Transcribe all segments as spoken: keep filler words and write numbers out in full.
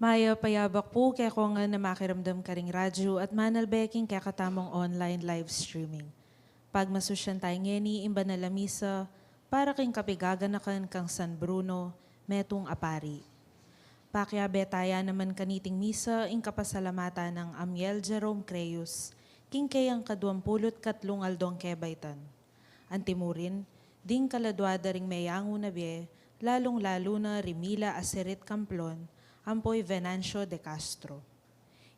Mayap a yabak pu kekongan a makiramdam karing radyu at manalbe king kekatamung online live streaming. Pagmasusyan taya ngeni ing banal a misa para king kapigaganakan kang San Bruno, metung a pari. Pakiabe taya naman kaniting misa ing kapasalamatan nang Amiel Jerome Creus, king keyang kaduang pulu't katlung aldong kebaitan. Antimurin, ding kaladua da ring meyangu na bie, lalung-lalu na ri Mila Asirit Camplon, ampo i Venancio de Castro.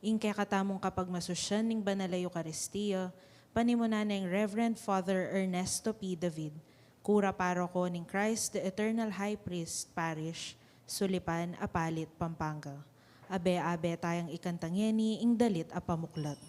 Ing kekatamung kapagmasusyan ning banal a Eukaristia, panimunan neng Reverend Father Ernesto P. David, kura paroko ning Christ the Eternal High Priest Parish, Sulipan, Apalit, Pampanga. Abe-abe tayang ikanta ngeni ing dalit a pamuklat.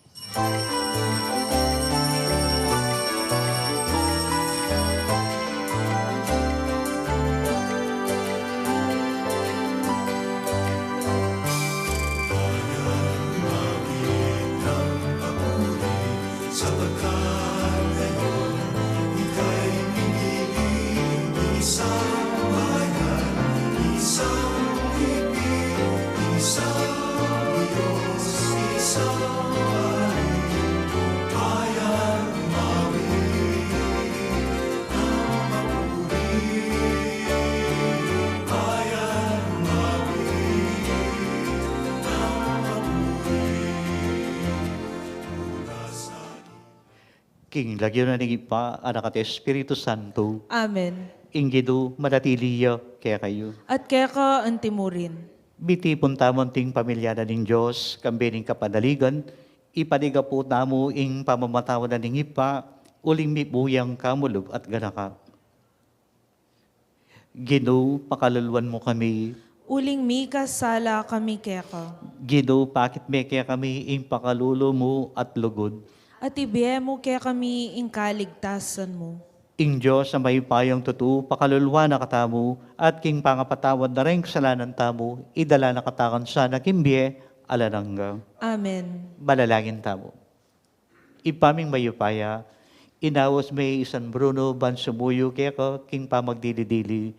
King lagyu na ning Ibpa, Anak, at Espiritu Santo. Amen. Ing Ginu manatili ya kekayu. At keka antimurin. Mitipun tamu anting pamilya na ning Dios, kambe ning kapanaligan, ipanyawad tamu ing pamamatawad na ning Ibpa, uling mibuyan kamulub at ganaka. Ginu, pakaluluan mu kami. Uling mikasala kami keka. Ginu, pakit me kekami ing pakalulu mu at lugud. At ibie mu kekami ing kaligtasan mu. Ing Dios a mayupayang tutu, pakaluluan na katamu, at king pangapatawad na ring kasalanan tamu, idala na katamu sana king bie alang angga. Amen. Manalangin tamu. Ibpa ming mayupaya, inaus me i San Bruno ban sumuyu keka king pamagdili-dili.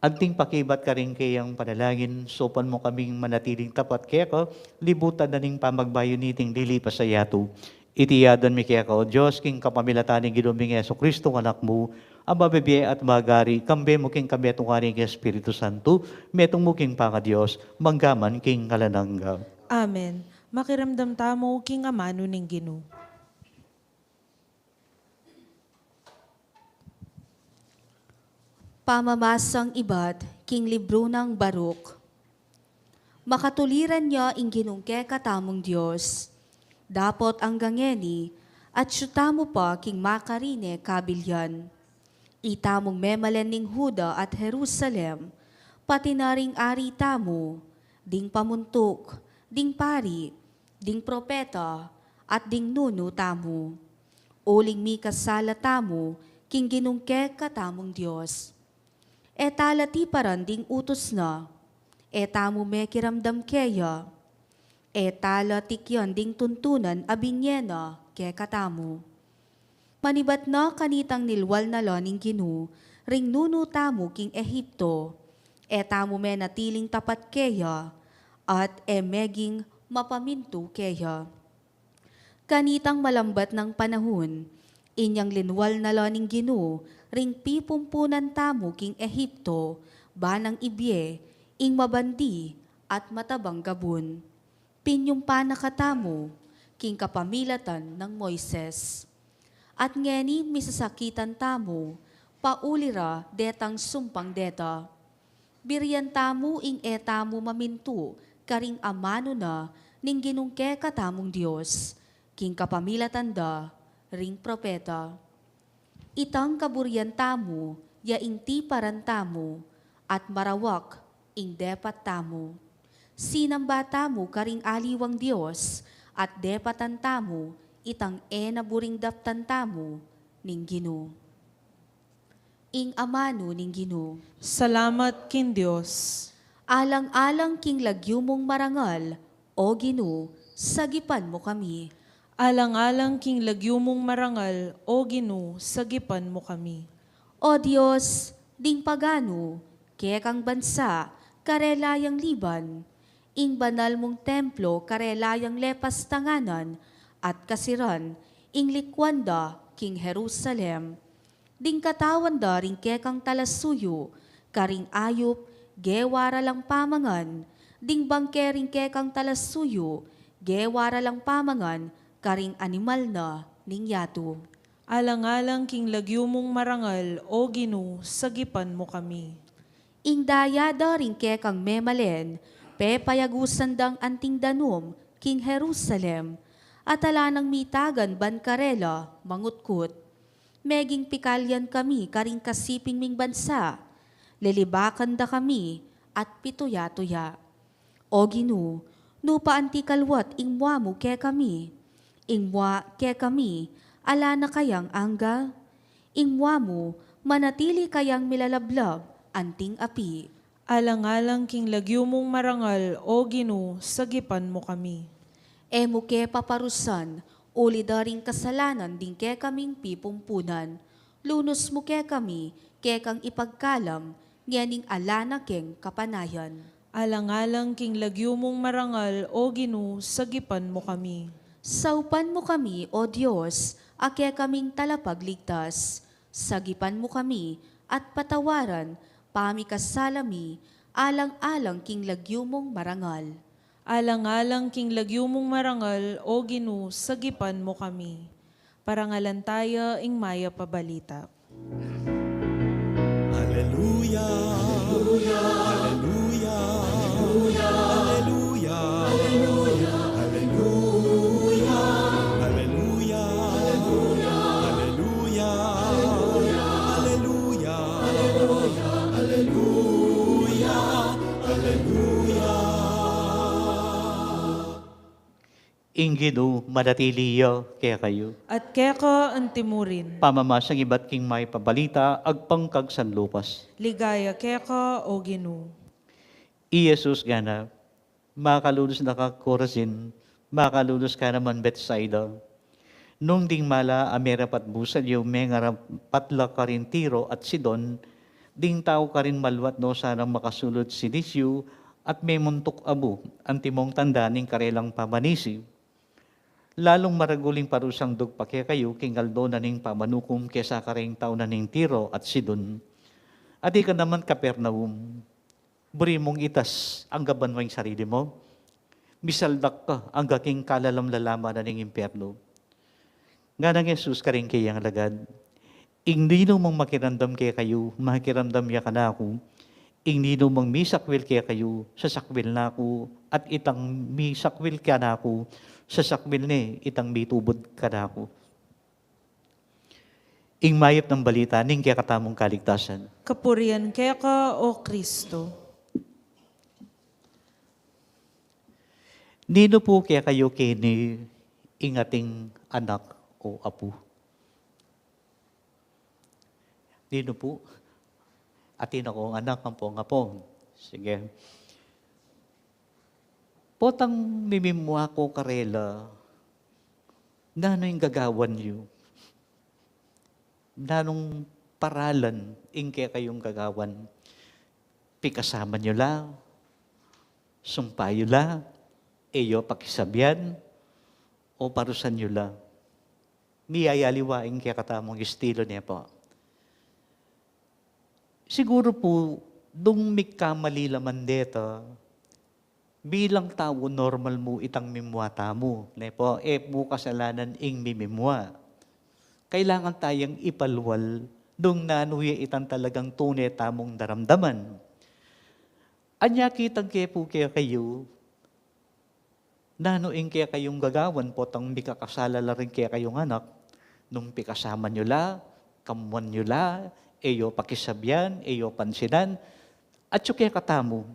Anting pakibat karing keyang panalangin, saupan mu kaming manatiling tapat keka, libutan na ning pamagbayu niting lilipas a yatu. Iti adwan mi keka, O Dios, king kapamilatan ning Ginu ming Jesucristo, Anak mu, a mabibie at magari, kambe mu king kametungan ning Espiritu Santo, metung mu king pangaDios, mangga man king alang angga. Amen. Makiramdam tamu king amanu ning Ginu. Pamamasang ibat king libru nang Baruk. Makatuliran ya ing Ginung kekatamung Dios. Dapot anggang ngeni, atyu tamu pa king makarine kabilyan. Itamung memalen ning Juda at Jerusalem, pati na ring ari tamu, ding pamuntuk, ding pari, ding propeta, at ding nunu tamu. Uling mikasala tamu king Ginung kekatamung Dios. E tala tiparan ding utus na, e tamu mekiramdam keya, e tala tikyan ding tuntunan a binie na kekatamu. Manibat na kanitang nilwal na la ning Ginu ring nunu tamu king Egipto, e tamu menatiling tapat keya, at e meging mapamintu keya. Kanitang malambat nang panahun, inyang linwal na la ning Ginu ring pipumpunan tamu king Egipto, ba nang ibie ing mabandi at matabang gabun. Pinyumpa na katamu king kapamilatan nang Moises. At ngeni misasakitan tamu, pauli ra detang sumpang deta. Birian tamu ing e tamu mamintu karing amanu na ning Ginung kekatamung Dios, king kapamilatan da ring propeta. Itang kaburian tamu ya ing tiparan tamu, at marawak ing depat tamu. Sinamba tamu karing aliwang dios, at depatan tamu itang e na buring daptan tamu ning Ginu. Ing amanu ning Ginu. Salamat king Dios. Alang-alang king lagyu mung marangal, O Ginu, sagipan mu kami. Alang-alang king lagyu mung marangal, O Ginu, sagipan mu kami. O Dios, ding paganu, kekang bansa, karela yang liban, ing banal mung templo karela yang lepas tanganan, at kasiran, ing likuan da king Jerusalem. Ding katawan da ring kekang talasuyu, karing ayup, gewa ra lang pamangan, ding bangke ring kekang talasuyu, gewa ra lang pamangan, karing animal na ning yatu. Alang-alang king lagyu mung marangal, O Ginu, sagipan mu kami. Ing daya da ring kekang memalen, pepayagusan dang anting danum king Jerusalem, at ala nang mitagan ban karela mangutkut. Meging pikal yan kami karing kasiping ming bansa, lilibakan da kami at pituya-tuya. O Ginu, nu pa anti kalwat ing mua mu kekami? Ing mua kekami, ala na kayang angga? Ing mua mu, manatili kayang milalablab anting api? Alang-alang king lagyu mung marangal, O Ginu, sagipan mu kami. E mu ke paparusan, uli da ring kasalanan ding kekaming pipumpunan. Lunus mu kekami, kekang ipagkalam, ngening ala na keng kapanayan. Alang-alang king lagyu mung marangal, O Ginu, sagipan mu kami. Saupan mu kami, O Dios, a kekaming talapagligtas. Sagipan mu kami, at patawaran, pamikasala mi, alang-alang king lagyu mung marangal. Alang-alang king lagyu mung marangal, O Ginu, sagipan mu kami. Parangalan taya ing mayap a balita. Aleluya, aleluya, aleluya, aleluya, aleluya, aleluya, aleluya, aleluya, aleluya, aleluya. Ing Ginu manatili ya kekayu. At keka antimurin. Pamamasang ibat king mayap a balita agpang kang San Lucas. Ligaya keka, O Ginu. I Jesus ngana, makalulus na ka Corazin, makalulus ka naman Betsaida. Nung ding mala a merapat busan yu, mengarapat la karin Tiro at Sidon, ding tau karin maluat no sanang makasulud sisiyu at memuntuk abu, antimong tanda ning karelang pamanisi. Lalung maragul ing parusang dugpa kekayu king aldo na ning pamanukum kesa karing tau na ning Tiro at Sidon. At ika naman Capernaum, buri mung itas angga banua ing sarili mu? Misaldak ka angga king kalalam-lalaman na ning impiernu. Nganang Jesus karing keyang alagad, ing ninumang makiramdam kekayu, makiramdam ya kanaku. Ing ninumang misakwil kekayu, sasakwil na ku, at itang misakwil kanaku, sasakwil ne itang mitubud kanaku. Ing mayap nang balita ning kekatamung kaligtasan. Kapurian keka, O Kristo. Ninu pu kekayu keni ing ating anak o apu? Ninu pu? Atin akong anak ampong apu. Sige. Potang mimimua ku karela, nanu ing gagawan yu? Nanung paralan ing kekayung gagawan? Pikasaman yu la, sumpa yu la, e yu pakisabyan, o parusan yu la? Miyayaliwa ing kekatamung estilo, ne pu? Siguru pu, nung mikamali la man deta, bilang tau, normal mu itang mimua tamu, ne pu? E pu kasalanan ing mimimua. Kailangan tayang ipalwal nung nanu ya itang talagang tune tamung daramdaman. Anya kitang ke pu kekayu, nanu ing kekayung gagawan potang mikakasala la ring kekayung anak, nung pikasaman yu la, kamuan yu la, e yu pakisabyan, e yu pansinan, atyu kekatamu.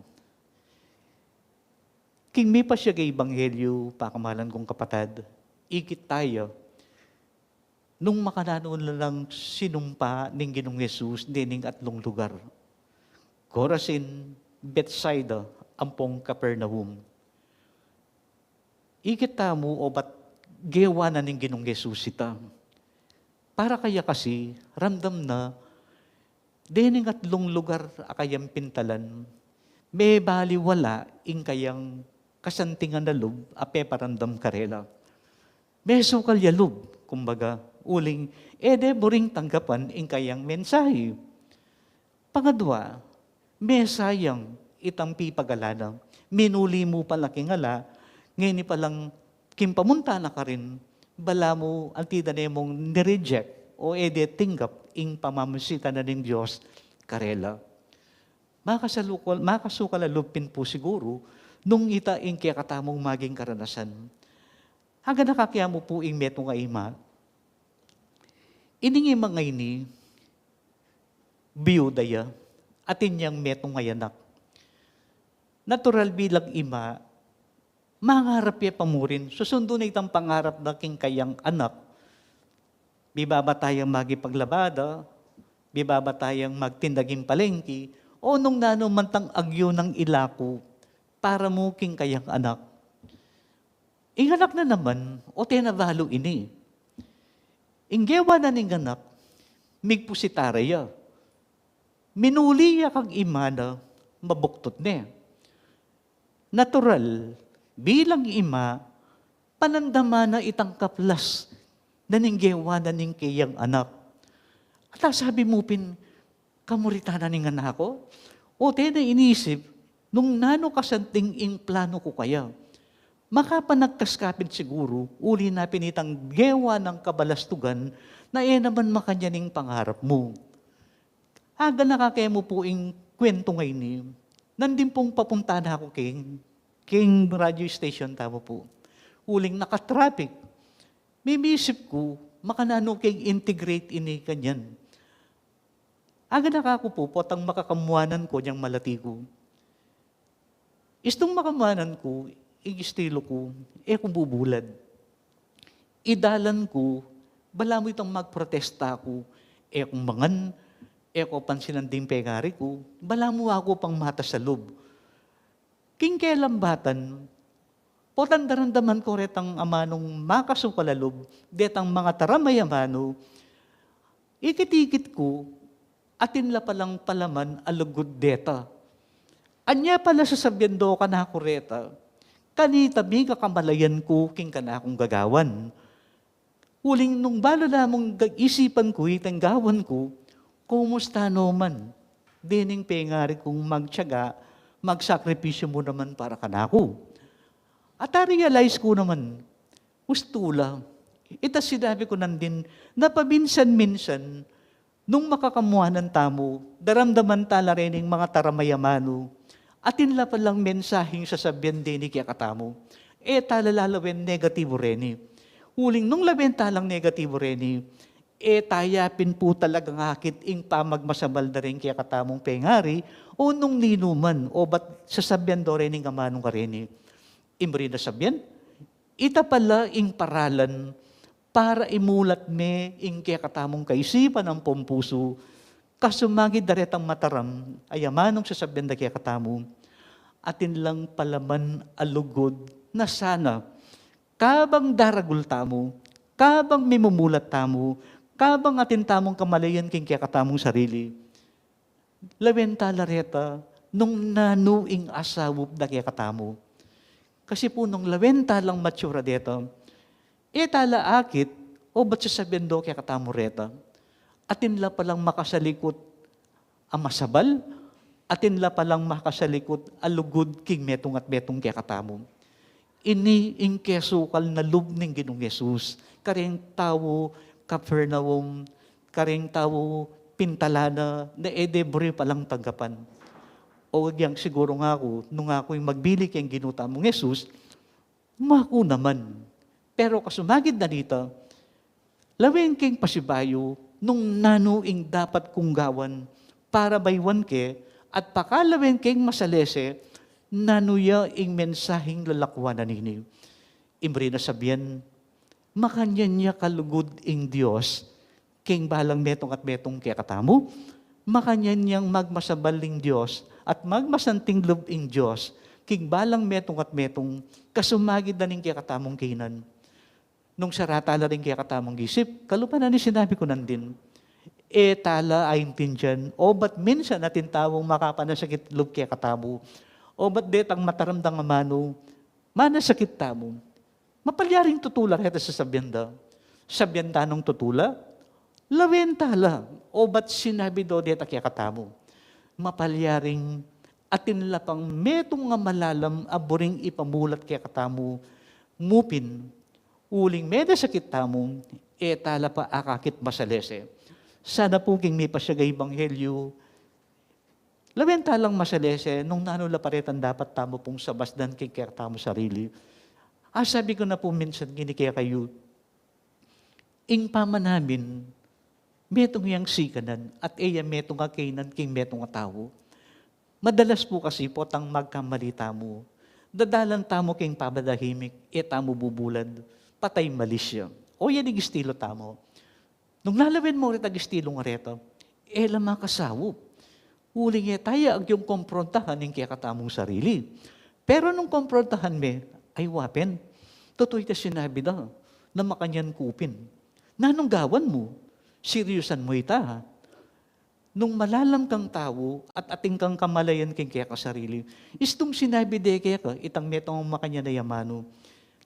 King mipasiag a ebanghelyu, pakamalan kung kapatad, ikit taya, nung makananu na lang sinumpa ning Ginung Jesus dening atlung lugar, Corazin, Betsaida, ampong Capernaum. Ikit tamu obat gewa na ning Ginung Jesus ita. Para kaya kasi, ramdam na, dening atlung lugar a kayang pintalan, mebaliwala ing kayang kasantingan a lub a peparamdam karela. Mesukal ya lub, kumbaga, uling e de buring tanggapan ing kayang mensahe. Pangadwa, mesayang itang pipagalan na. Minuli mu pala king ala, ngeni palang king pamunta na karin, balamu anti da ne mung nireject o e de tinggap ing pamamasitan na ning Dios karela. Makasalukal, makasukal a lub pin pu siguru nung ita ing kekatamung maging karanasan. Aganaka ke mu pu ing metung a ima. Ining ima ngeni, biyuda ya, atin yang metung a anak. Natural bilang ima, mangarap ya pa murin, susundu na itang pangarap na king kayang anak. Bibaba tayang magipaglabada, bibaba tayang magtinda king palengki, o nung nanu man tang agyu nang ilaku para mu king kayang anak. Ing anak na naman, o te na balu ini. Ing gewa na ning anak, migpusita ra ya. Minuli ya kang ima na, mabuktut ne. Natural, bilang ima, panandaman na itang kaplas na ning gewa na ning keyang anak. At sabi mu pin, kamuritan na ning anak ku? O te na inisip, nung nanu kasanting ing plano ku kaya. Makapanagkas ka pin siguru, uli na pin itang gewa nang kabalastugan na e naman makanyan ing pangarap mu. Aganaka ke mu pu ing kwentu ngeni. Nandin pung papunta na ku king, king radio station tamu pu. Uling nakatraffic. Mimisip ku, makananu keng integrate ini kanyan. Aganaka ku pu, potang makakamuanan ku yang malati ku. Istung makamuanan ku, ing estilo ku, e ku bubulad. Ing dalan ku, balamu itang magprotesta ku, e kung mangan, e ku pansinan ding pengari ku, balamu aku pang matas a lub. King kelambatan, potang daramdaman ku retang amanung makasukal a lub, detang mangataram a amanu, ikit-ikit ku, atin la palang palaman a lugud deta. Anya pala sasabian do kanaku reta, kanita mika kamalayan ku king kanakung gagawan. Uling nung balu la mung ga-, isipan ku itang gawan ku, kumusta no man, dening pengari kung magtiyaga, magsakripisyu mu naman para kanaku. At a-realize ku naman, ustu la, ita sinabi ku nandin, na paminsan-minsan, nung makakamuanan tamu, daramdaman ta la rening mangataram a amanu, atin la palang mensaheng sasabian deni kekatamu. E ta la lalawen negatibu reni. Uling nung lawen ta lang negatibu reni, e ta ya pin pu talagang akit ing pamagmasabal da ring kekatamung pengari, o nung ninu man, o bat sasabian do rening amanung kareni. Ing buri na sabian, ita pala ing paralan para imulat me ing kekatamung kaisipan ampong pusu, kasumagid da retang mataram a amanung sasabian da kekatamu, atin lang palaman a lugud na sana, kabang daragul tamu, kabang mimumulat tamu, kabang atin tamung kamalayan king kekatamung sarili, lawen ta la reta nung nanu ing asawup da kekatamu. Kasi pu nung lawen ta lang matsura deta, e ta la akit, o bat sasabian do kekatamu reta, atin la palang makasalikut a masabal, atin la palang makasalikut a lugud king metung at metung kekatamu. Ini ing kesukal na lub ning Ginung Jesus, kareng tau Capernaum, kareng tau pintalan na, na e de buri palang tanggapan. O agyang siguru ngaku, nung aku ing magbili keng Ginu tamung Jesus, maku naman. Pero kasumagid na nita, lawen keng pasibayu nung nanu ing dapat kung gawan para bayuan ke, at pakalawen keng masalese nanu ya ing mensaheng lalakwan na nini. Ing buri na sabian, makanyan ya kalugud ing Dios king balang metung at metung kekatamu, makanyan yang magmasabal ing Dios at magmasanting lub ing Dios king balang metung at metung kasumagid na ning kekatamung kainan. Nung sarata la ring kekatamung isip, kalupa na ning sinabi ku nandin, e ta la aintindian, o bat minsan atin taung makapanasakit lub kekatamu, o bat detang mataram dang amanu, Manasakit tamu. Mapalyaring tutula reta sa sabian da. Sabian da nung tutula, lawen ta la. O bat sinabi do deta kekatamu. Mapalyaring atin la pang metung a malalam a buring ipamulat kekatamu, mu pin, uling menasakit tamu, e ta la pa akakit masalese. Sana pu king mipasiag a ebanghelyu, lawen ta lang masalese nung nanu la pa retang dapat tamu pung sabasdan king kekatamung sarili. Asabi ku na pu minsan ngeni kekayu, ing pamanamin, metung yang sikanan, at e ya metung a kainan king metung a tau. Madalas pu kasi potang magkamali tamu, dadalan tamu king pamadahimik, e tamu bubulad, patay malisya. O yan ing estilo tamu. Nung lalawen mu reta ing estilung reta, e la makasaup. Uling e taya agyung komprontahan ing kekatamung sarili. Pero nung komprontahan me, ay wa pin, tutu ita sinabi da, na makanyan ku pin. Nanung gawan mu, seryusan mu ita, ha? Nung malalam kang tau at atin kang kamalayan king keka sarili, istung sinabi de keka itang metung a makanyan a amanu,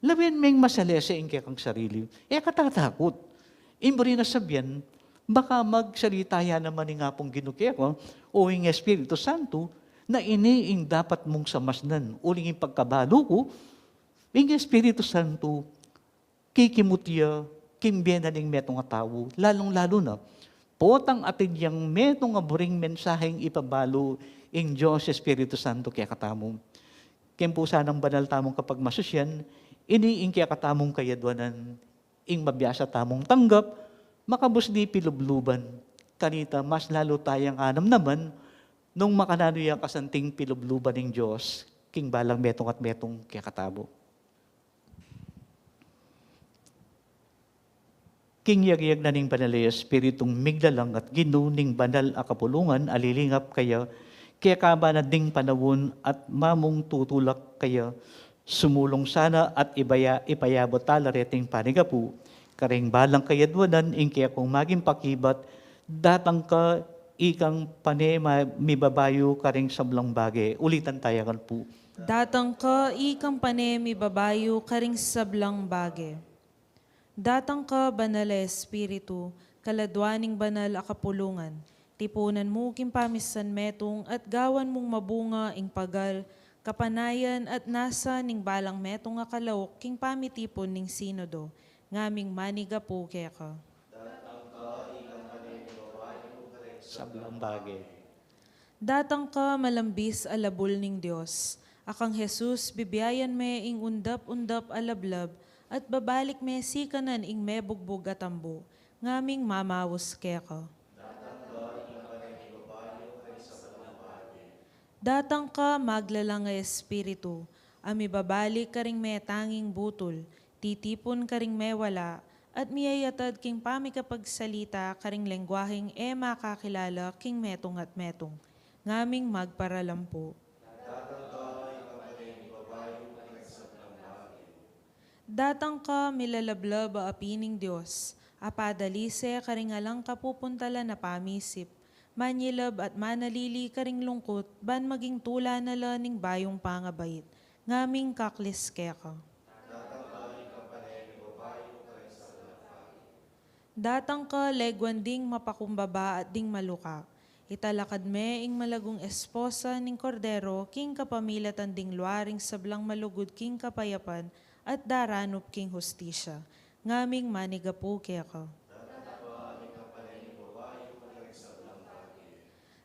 lawen meng masalese ing kekang sarili. E ka tatakut. Ing buri na sabian, baka magsalita ya naman ing Apung Ginu keka o ing Espiritu Santo na ini ing dapat mung samasdan. Uling ing pagkabalu ku, ing Espiritu Santo, kikimut ya king bie na ning metung a tau, lalung-lalu na potang atin yang metung a buring mensaheng ipabalu ing Dios Espiritu Santo kekatamu. Ken pu sanang banal tamung kapagmasusyan, ini ing kekatamung kayadwanan, ing mabiasa tamung tanggap, makabus di pilubluban. Kanita, mas lalu tayang anam naman, nung makananu yang kasanting pilubluban ning Dios, king balang metung at metung kekatamu. King yagyag na ning Banal a Espiritung miglalang at Ginu ning banal a kapulungan, alilingap kaya, keka man ding panaun at mamung tutulak kaya, sumulung sana at ibaya, ipayabut tala reting panigapu, karing balang kayadwanan, ing kekung maging pakibat, datang ka ikang pane ma-, mibabayu karing sablang bage. Ulitan taya kan pu. Datang ka ikang pane mibabayu karing sablang bage. Datang ka, Banal a Espiritu, kaladwa ning banal a kapulungan, tipunan mu king pamisan metung at gawan mung mabunga ing pagal, kapanayan at nasa ning balang metung a kalauk king pamitipun ning Sinodo, ngaming manigapu keka. Sablang bage. Datang ka, malambis a labul ning Dios, a kang Jesus bibiayan me ing undap-undap a lablab, at babalik me sikanan ing mebugbug a tambu, ngaming mamaus keka. Datang ka, maglalang a Espiritu, a mibabalik karing metanging butul, titipun karing mewala, at miyayatad king pamikapagsalita karing lengguaheng e makakilala king metung at metung, ngaming magparalampu. Datang ka, milalablab a api ning Dios, a padalise karing alang kapupuntalan a pamisip, manyilab at manalili karing lungkut, ban maging tula na la ning bayung pangabait, ngaming kaklis keka. Datang ka, leguan ding mapakumbaba at ding maluka. Italakad me ing malagung esposa ning Kordero king kapamilatan ding luaring sablang malugud king kapayapan at daranup king hustisya, ngaming manigapu keka.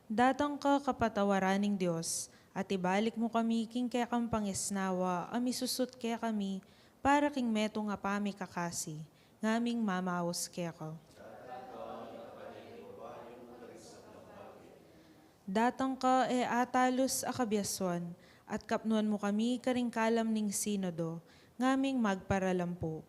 Datang ka, kapatawaran ning Dios, at ibalik mu kami king kekang pangisnawa a misusut kekami para king metung a pamikakasi, ngaming mamaus keka. Datang ka, e atalus a kabiaswan, at kapnuan mu kami karing kalam ning Sinodo, ngaming magparalampu.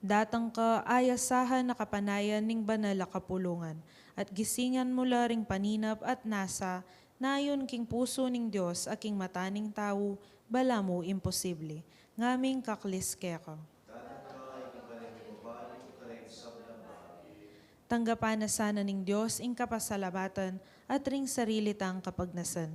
Datang ka, ayasahan a kapanayan ning banal a kapulungan, at gisingan mu la ring paninap at nasa, nayun king pusu ning Dios a king mata ning tau, balamu imposible, ngaming kaklis keka. Tanggapan na sana ning Dios ing kapasalamatan at ring sarili tang kapagnasan.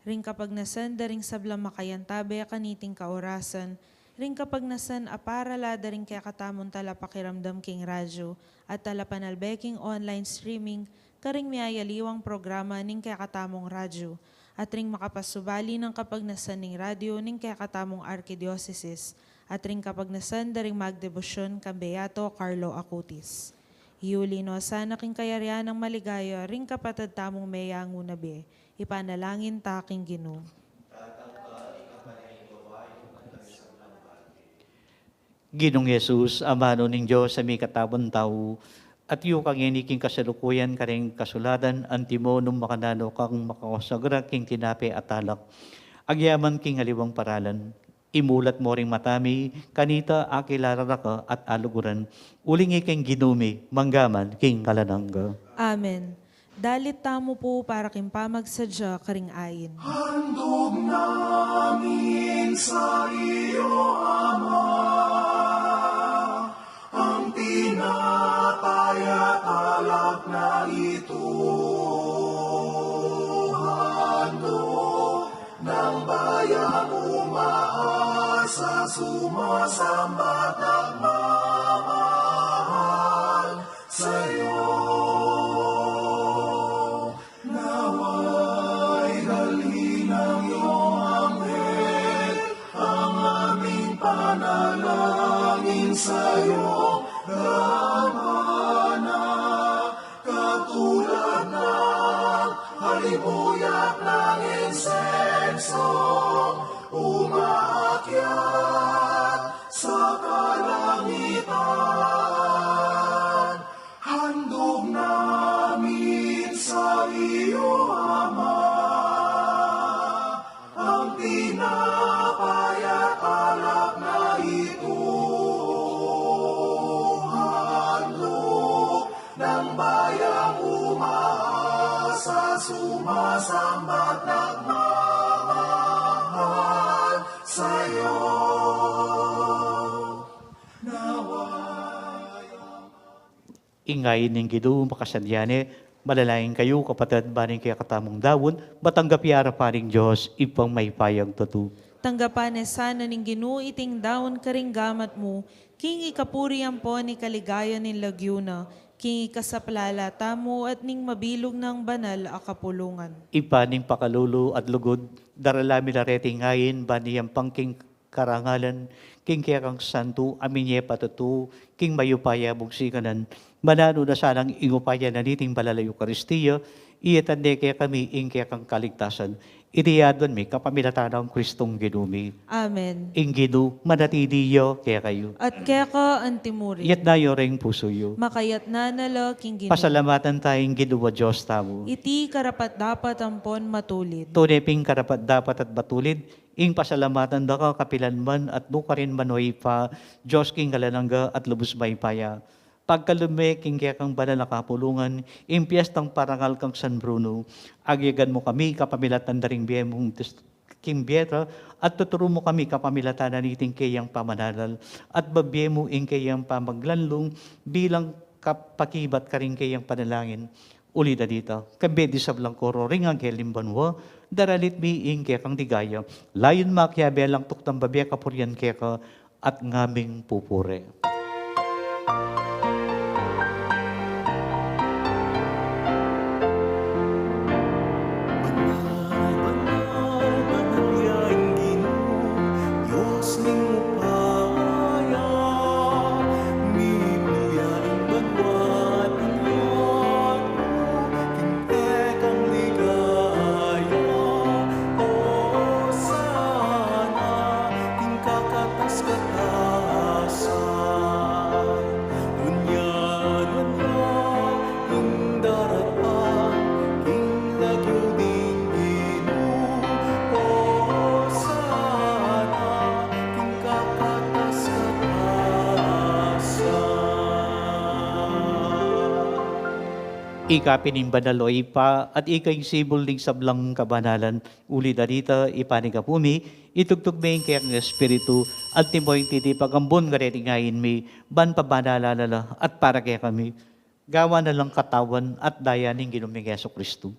Ring kapagnasan da ring sablang makayantabe kaniting kaorasan, ring kapagnasan a para la da ring kekatamung talapakiramdam king radyo at talapanalbe king online streaming, karing miyayaliwang programa ning kekatamung radyo, at ring makapasubali nang kapagnasan ning radyo ning kekatamung arkidiosesis, at ring kapagnasan da ring magdebosyon kang Beato Carlo Acutis. Iuli no sana king kayarian nang maligaya ring kapatad tamung meyangu na bie. Ipanalangin ta king Ginu. Ginung Jesus, Amanu ning Dios a mikatawan tau, atiu ka ngeni king kasalukuyan karing kasulatan, antimo nung makananu kang makasagra king tinape at alak. Agyaman king aliwang paralan, imulat mu ring mata mi kanita a kilala ka at aluguran, uling ikeng Ginu mi, mangga man king alang angga. Amen. Dalit tamu pu para king pamagsadya karing ain. Handog namin sa iyo, Ama, ang tinapay at alak na ito. Handog ng bayang umaasa, sumasambat, nagmamahal sa'yo. Nawa'y dalhin ng iyong anghel ang aming panalangin sa'yo, Ama na katulad ng halimuyak ng insenso umaakyat sa kalangitan. Handog namin sa iyo, Ama, ang tinapay at alak na ito. Handog ng bayang umaasa, sumasambat, nagmamahal sa'yo. Nawa'y Ing ain ning Ginu makasadya ne. Manalangin kayu, kapatad, ban ing kekatamung daun matanggap ya arapan ning Dios Ibpang mayupayang tutu. Tanggapan ne sana ning Ginu iting daun karing gamat mu, king ikapurian ampon ikaligaya ning lagyu na, king ikasaplala tamu at ning mabilug nang banal a kapulungan. Ibpa ning pakalulu at lugud, daralan mi la reting ain ban iyampang king karangalan king kekang santu a minie patutu king mayupaya mung sikanan. Mananu na sanang ing upaya na niting banal a Eukaristia, iyatan ne kekami ing kekang kaligtasan. Iti aduan mi kapamilatan nang Kristong Ginu mi. Amen. Ing Ginu manatili ya kekayu. At keka antimurin. Itas yu ring pusu yu. Makaitas na la king Ginu. Pasalamatan ta ing Ginu a Dios tamu. Iti karapat-dapat ampon matulid. Tune pin karapat-dapat at matulid ing pasalamatan da ka kapilan man at nukarin man, o Ibpa, Dios king alang angga at lubus mayupaya. Pagkalub me king kekang banal a kapulungan ing piestang parangal kang San Bruno, agyagan mu kami kapamilatan da ring bie mung tis-, king bie da, at tuturu mu kami kapamilatan na niting keyang pamanalal, at babie mu ing keyang pamaglanlung bilang kapakibat karing keyang panalangin. Uli na nita, kambe ding sablang koro ring anghel ning banua, daralit mi ing kekang ligaya. Layun makiabe lang tuknang babie kapurian keka at ngaming pupuri. Banal, banal, banal ya ing Ginu, Dios ning upaya, mimilya ing banua't ing yatu, king kekang ligaya. Hosana, king kakatas-katasan. Dunya, dunya, ing daratang king lagyu ning Ginu. Hosana, king kakatas-katasan. Ika pin ing banal, o Ibpa, at ika ing sibul ning sablang kabanalan. Uli na nita, Ibpa ning Apu mi, itubud me ing kekang Espiritu, antimo ing titipag ambun kareting ain mi, ban pabanalan na la at para kekami, gawan na lang katawan at daya ning Ginu ming Jesucristo.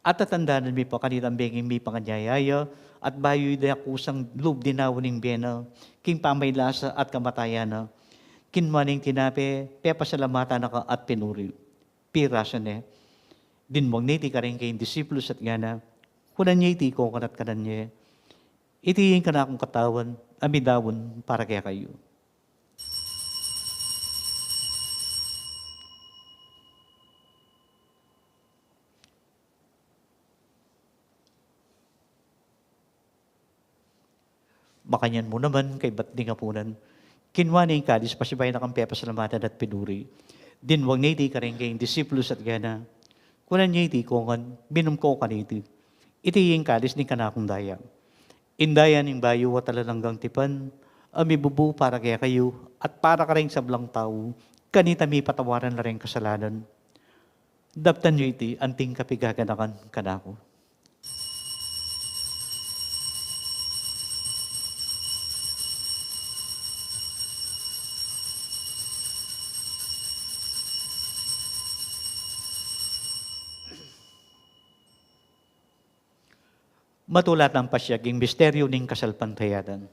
At tatandanan mi pa kanitang bengi mipanganyaya ya, at bayu da kusang lub dinaun ing bie na, king pamaylasa at kamatayan na. Kinua ne ing tinape, pepasalamatan na ka at pinuri. Pirasan ne, dinwang ne iti karing kayang disipulus at ngana, kunan ye iti kongan at kanan ye. Iti ing kanakung katawan, a midaun para kekayu. Makanyan mu naman, kaybat ding apunan, kinua ne ing kalis, pasibayu na kang pepasalamatan at pinuri. Dinwang ne iti karing kayang disipulus at ngana, kunan ye iti kongan, minum ko kaniti. Iti ing kalis ning kanakung daya. Ing daya ning bayu at alang anggang tipan, a mibubu para kekayu at para karing sablang tau, kanita mipatawaran la ring kasalanan. Daptan yu iti anting kapigaganakan kanaku. Matula tang pasiag ing misteryu ning kasalpantayanan.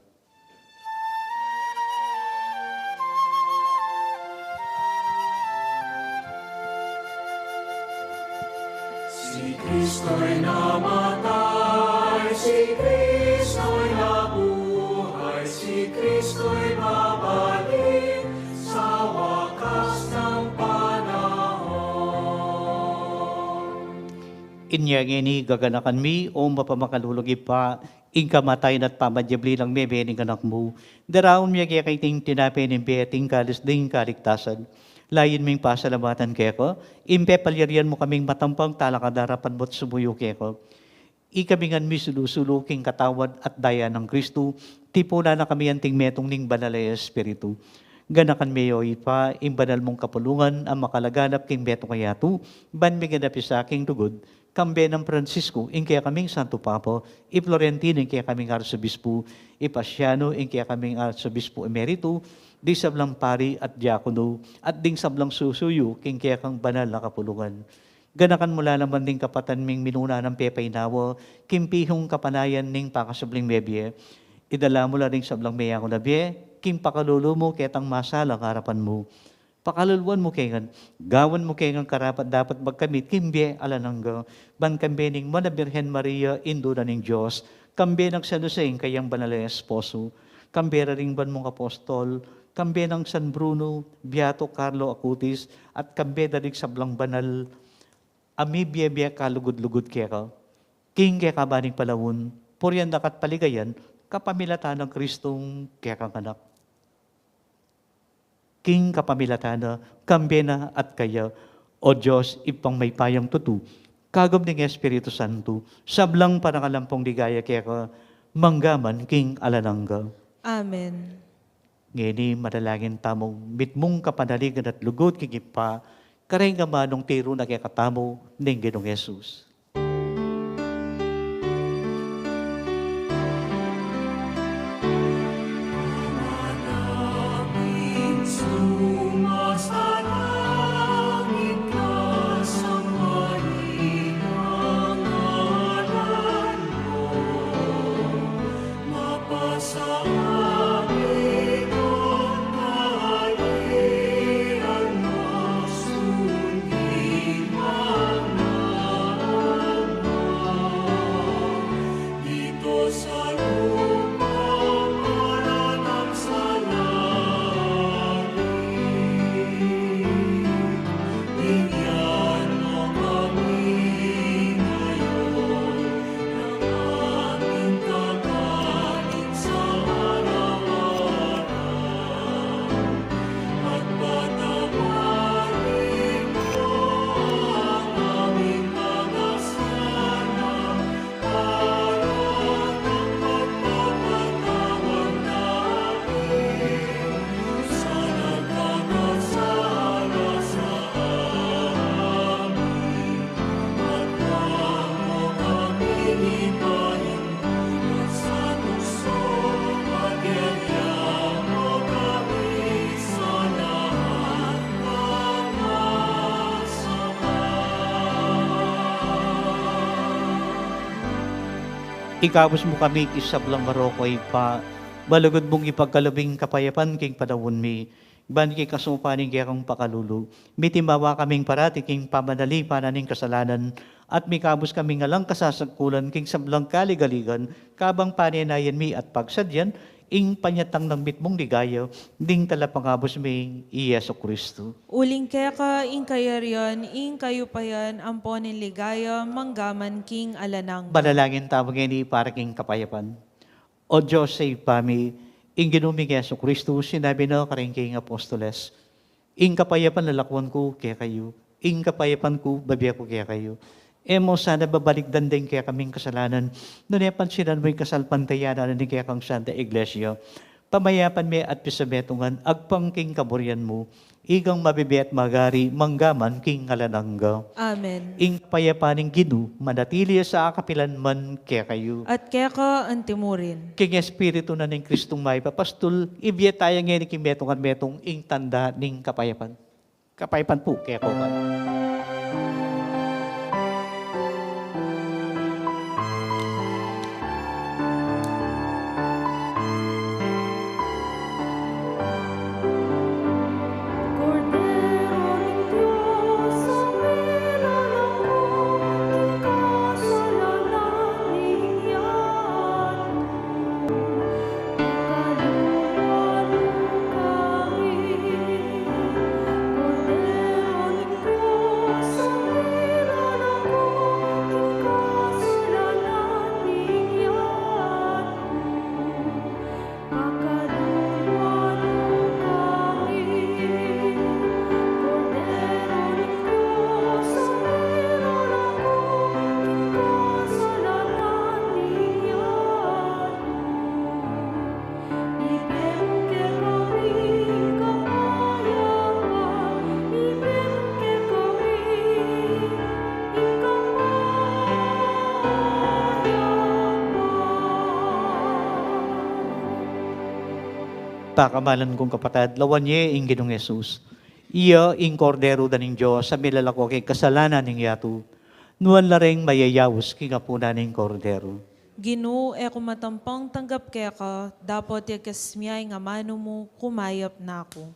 Si Kristo'y namatay, si Kristo'y nabuhay, si Kristo'y babalik sa wakas ng panahon. Inya ngeni gaganakan mi, o mapamakalulung Ibpa, ing kamatayan at pamanyubli nang mebie ning Anak mu. Daraun mi keka iting tinape ning bie at ing kalis ning kaligtasan. Layun ming pasalamatan keka ing pepalyarian mu kaming matampang talakad king arapan mu at sumuyu keka. Ikami ngan misulu-sulu king katawan at daya nang Kristu, tipunan na kami anting metung ning Banal a Espiritu. Ganakan me, o Ibpa, ing banal mung kapulungan a makalaganap king metung a yatu, ban miganap ya sa king lugud, kambe nang Francisco, ing kekaming Santo Papa, i Florentino, ing kekaming Arsobispo, i Pasiano, ing kekaming Arsobispo Emerito, ding sablang pari at diakono, at ding sablang susuyu king kekang banal a kapulungan. Ganakan mu la naman ding kapatad ming minuna nang pepaynawa king pihung kapanayan ning pakasubling mebie. Idala mu la ding sablang meyangu na bie king pakalulu mu ketang masalang arapan mu. Pakaluluan mu ke ngan, gawan mu ke ngan karapat-dapat magkamit king bie alang angga, ban kambe ning Nuan a Birhen Maria, Indu na ning Dios, kambe nang San Jose, ing kayang banal a esposo, kambe da ring banal mung apostol, kambe nang San Bruno, Beato Carlo Acutis, at kambe da ring sablang banal a mibie-bie kalugud-lugud keka. King kekaban ning panaun, purian da ka at paligayan, kapamilatan nang Kristong kekang Anak. King kapamilatan na, kambe na at kaya, O Dios, Ibpang mayupayang tutu, kagum ning Espiritu Santo, sablang panangalampung ligaya keka, mangga man king alang angga. Amen. Ngeni manalangin tamung mitmung kapanaligan at lugud king Ibpa, kareng amanung tiru na kekatamu ning Ginung Jesus. Ikabus mu kami king sablang marok, o Ibpa, balugud mung ipagkalub ing kapayapan king panaun mi, ban king kasupan ning kekang pakalulu, mitimawa kaming parati king pamanalipan na ning kasalanan, at mikabus kaming alang kasasagkulan king sablang kaligaligan, kabang panenayan mi at pagsadyan ing panyatang nang mitmung ligaya, ning Talapangabus mi, i Jesu Kristu. Uling keka ing kayarian, ing kayupayan, ampo ning ligaya, manggaman king alang angga. Manalangin tamu ngeni para king kapayapan. O Dios, Ibpa mi, ing Ginu ming Jesu Kristu, sinabi na karing kayang apostoles, "Ing kapayapan lalakwan ku kekayu, ing kapayapan ku bibie ku kekayu." E mu sana babalikdan ding kekaming kasalanan, nune pansinan mu ing kasalpantayanan na ning kekang Santa Iglesia. Pamayapan me at pisametungan agpang king kaburian mu, ikang mabibie at magari manggaman king alang angga. Amen. Ing kapayapan ning Ginu manatili ya sa kapilan man kekayu. At keka antimurin. King Espiritu na ning Kristong mayap a pastul, ibie taya ngeni king metung at metung ing tanda ning kapayapan. Kapayapan pu kekongan. Pakamalan kung kapatad, lawan ye ing Ginung Jesus. Iya ing Kordero da ning Dios a milalako king kasalanan ning yatu. Nuan la ring mayayaus king apunan ning Kordero. Ginu, e ku matampang tanggap keka, dapot ya king amanu mu, kumayap na ku.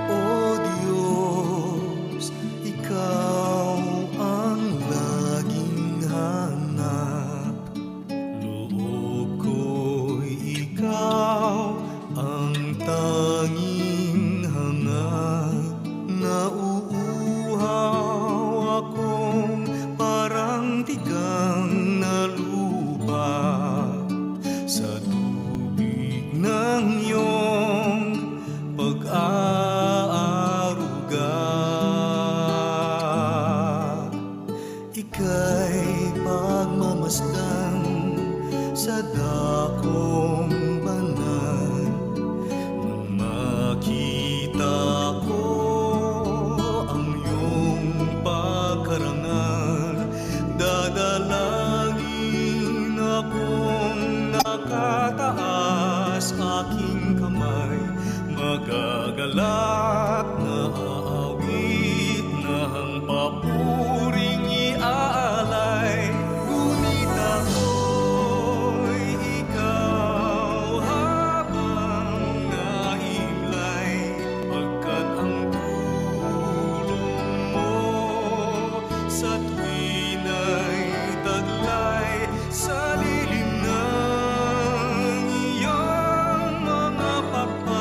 O Dios, ikaw ang laging hanap. Loob ko'y ikaw ang tanging hangat. Nauuhaw akong parang tigang na lupa sa tubig ng iyong pag-aaruga. Ika'y pagmamasdan sa dakong banal. Nang makita ko ang iyong pagkarangal, dadalangin akong nakataas aking kamay. Magagalak na aawit na ang papuring iaalay. Ngunit ako'y ikaw habang naiimlay, pagkat ang tulong mo sa tuwina'y taglay. Sa lilim ng iyong mga pakpak,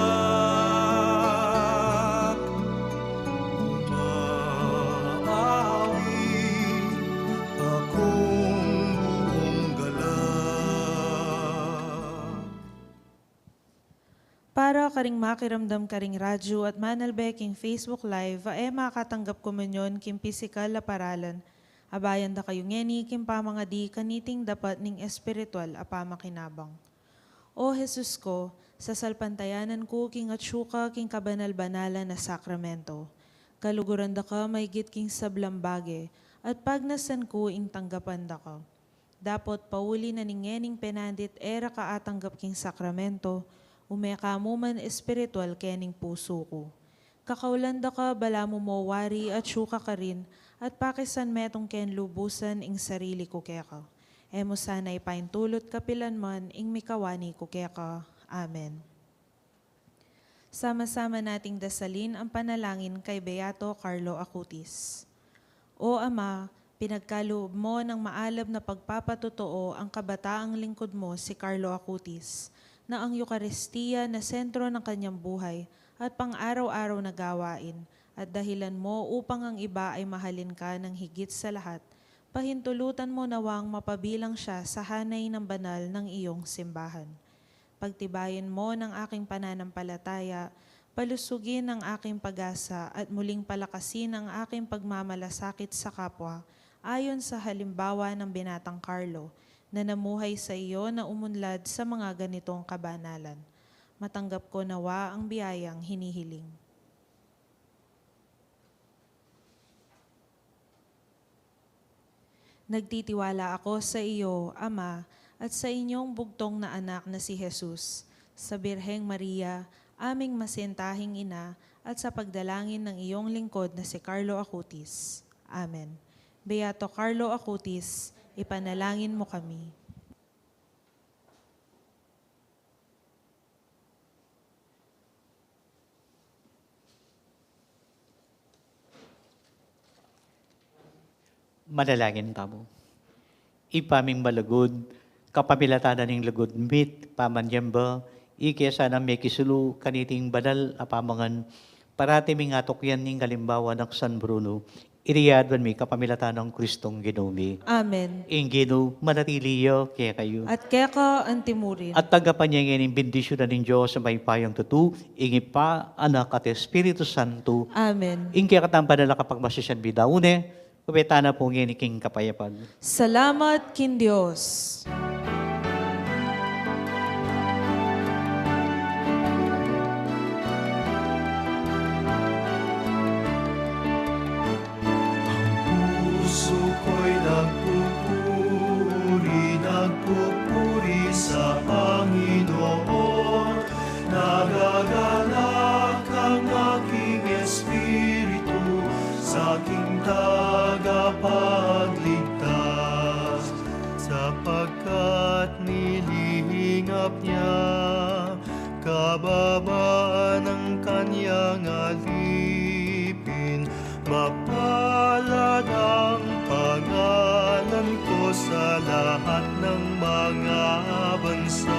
Para karing makiramdam karing radyo at manalbe king Facebook Live a e makatanggap komunyon king pisikal a paralan, abayan da kayu ngeni king pamangadi kaniting dapat ning espiritual a pamakinabang. O Jesus ko, sasalpantayanan ku king atsu ka king kabanal-banalan a sakramento. Kaluguran da ka maigit king sablang bage, at pagnasan ku ing tanggapan da ka. Dapot pauli na ning ngening penandit e ra ka atanggap king sakramento, ume ka mu man espiritual kening pusu ku. Kakaulan da ka balamu mo wari atsu ka karin, at pakisan metung king lubusan ing sarili ku keka. E mu sana ipaintulut kapilan man ing mikawani ku keka. Amen. Sama-sama nating dasalin ang panalangin kay Beato Carlo Acutis. O Ama, pinagkaloob mo ng maalab na pagpapatotoo ang kabataang lingkod mo si Carlo Acutis, na ang Eukaristia na sentro ng kanyang buhay at pang-araw-araw na gawain, at dahilan mo upang ang iba ay mahalin ka ng higit sa lahat, pahintulutan mo nawang mapabilang siya sa hanay ng banal ng iyong simbahan. Pagtibayin mo ng aking pananampalataya, palusugin ang aking pag-asa, at muling palakasin ang aking pagmamalasakit sa kapwa, ayon sa halimbawa ng Binatang Carlo, na namuhay sa iyo na umunlad sa mga ganitong kabanalan. Matanggap ko nawa ang biyayang hinihiling. Nagtitiwala ako sa iyo, Ama, at sa inyong bugtong na anak na si Jesus, sa Birheng Maria, aming masentahing ina, at sa pagdalangin ng iyong lingkod na si Carlo Acutis. Amen. Beato Carlo Acutis, ipanalangin mo kami. Manalangin tamu. Ibpa ming malugud, kapamilatan na ning lugud mi't pamanyamba, ike sana mekisulu kaniting banal a pamangan, parati ming atukyan ning kalimbawa nang San Bruno, iti aduan mi kapamilatan nang Kristong Ginu mi. Amen. Ing Ginu manatili ya kekayu. At keka antimurin. At tanggapan ye ngening bendisyunan ning Dios a mayupayang tutu, ing Ibpa, Anak, at Espiritu Santo. Amen. Ing kekatambanal a kapagmasusian mi daun ne, kupe tana pu ngeni king kapayapan. Salamat king Dios. Ang pusu ko'y nagpupuri, nagpupuri sa Panginoon. Nagaganaka ang aking espiritu sa aking tagapagligtas, sapagkat nilingap niya kababa ng kanyang alipin. Mapalad ang pangalan ko sa lahat ng mga bansa.